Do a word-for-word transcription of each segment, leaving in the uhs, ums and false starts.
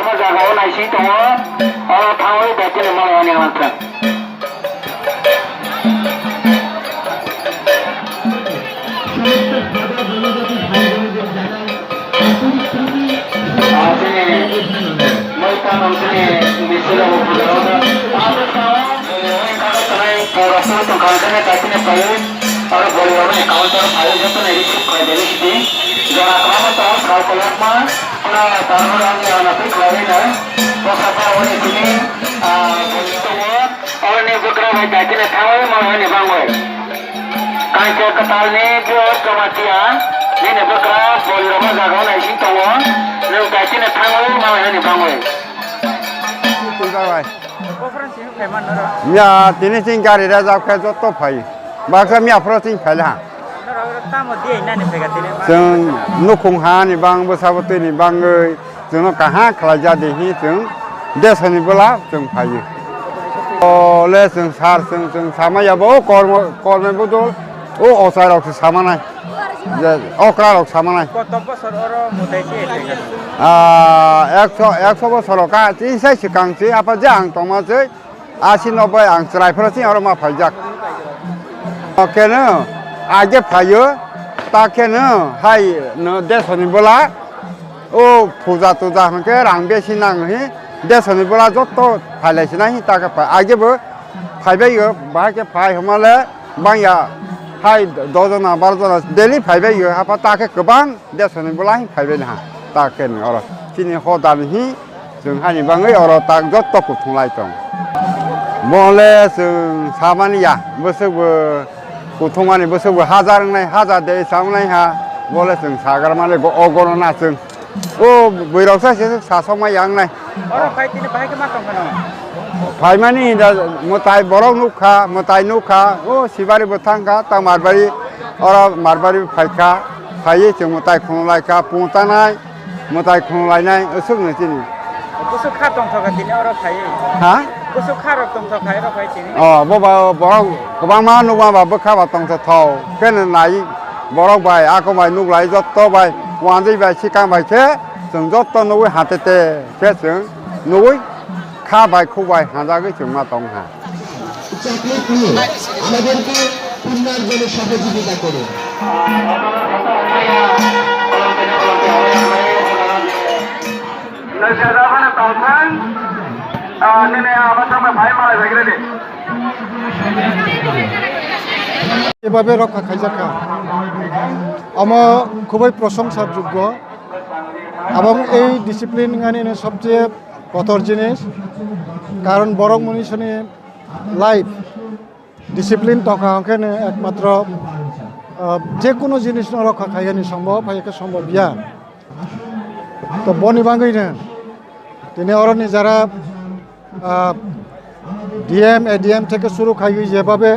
O jaga o naising tongo, oro thangwi daitino malai ani ang kha. Chini Moita Nongchini Misilo Bupudaro, Abisao, Kato Tanai, Purasma Tongkang Kene Kaitine Payu, Aro Boli Rama Counter Payu Joto Neri Sip Koi Deli Siti, Jora Kama Tong Kau Kolakma, Kuna Tarma Rang Yana Pik Lawina, Posa Pauni Sini, Boli Tongo, Oro ni bwkra bai daitino thangwi malai ni bangwi. Kaisa kwtalni bo Jamatia, nini bwkra bolrokno jaga naising tongo, nwng daitino thangwi malai ni bangwi. Tungkar bai. Miya tini chini gari rejak khe joto phai. Baksa miya phoro chini phai laha. Chwng nukhung hani bang bwsabo twi ni bangwi. Chwngno kaham khlaijak di hi chwng desoni bwla chwng phaio. O le chwng sar chwng chwng samaya bo o kormo kormo bodol o ochai rok se samanai. Je okra rok samanai. Koto bosor oro mutai se? Ah, ekso ekso bosor ka chini sai swkang se apa je ang tongma se. Asi no bai ang chwrai phano chini oro ma phaijak. Keno age phaio, ta keno hai no desoni bola o puja tuja hwnkhe rang besi nang hi desoni bola jotto phailai sinai hi ta khe phai age bo phaibai o bahai khe phai hwnmale bangya hai dojona barojona daily phaibai o hapha ta khe kwbang. Desoni bwla hi phaibai naha ta khe ni oro chini hoda ni hi chwng hani bangwi oro tak jotto kuthung lai tong. Bo le chwng samani ya bwswk bo kuthung mani bwswk bo hajar wngnai hajar de sa wngnai ha bo le chwng sagar mani go o gono na chwng o bwrwi rok sa se sa sok ma ya wngnai. Oro phai tini bahai khe ma tong phano? Phaimani hinda mwtai borok nukha, mwtai nukha, o Sibari bo thangkha, ta Marbari, oro Marbari phaikha, phaiwi chwng mwtai khulumlaikha, pung tanai, mwtai khulumlainai, aswkno chini. Bwswk kha tongthokha tini oro phaiwi? Ha? Bwswk kha rok tongthokha oro phai tini? O, bo ba, borok kwbangma nukma ba bwkha ba tongthok thok, khe nai borok bai, ako bai nuklai, jotto bai, wanjwi bai, sikang bai khe chwng jotto nugwi hatete khe chwng nugwi kha bai khuk bai hanjagwi chwngma tong ha. Chocolate নিয়ে আমাদেরকে পুনর্জন্মে সহযোগিতা করুন। Nai se da bana tongthang, ah, nini ama tongma bhai malai bhai gre de. এভাবে রক্ষা খাইজাকা। আমার খুবই প্রশংসার যোগ্য এবং এই ডিসিপ্লিন আনি সবচেয়ে কঠোর জিনিস, কারণ বড় মনুষ্যনি লাইফ ডিসিপ্লিন তখা হকেনে একমাত্র, আহ, যে কোনো জিনিস রক্ষা খাইনি সম্ভব হয়, একে সম্ভব ইয়া। তো বনি বাঙ্গিনে তিনি অরনি যারা, আহ, ডিএম, এডিএম থেকে শুরু খাই যেভাবে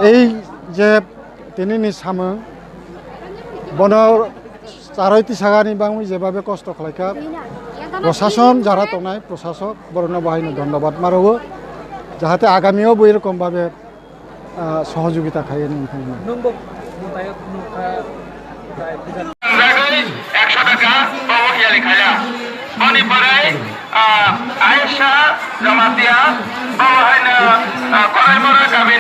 এই যে তিনিনি সামো বনর চারই তিসাগানি বাংমি যেভাবে কষ্ট খালাইখা, প্রশাসন যারা tongnai, প্রশাসক বরনো বাহাইনো ধন্যবাদ মারো, যাহাতে আগামীও বই এরকম ভাবে, আহ, সহযোগিতা খাইনি। Nungbo mutayok nukha, Jagwi ekso taka bawo yali khala. Boni pore, ah, Aisha Jamatia, bawo haino, ah, Koraimora gabi.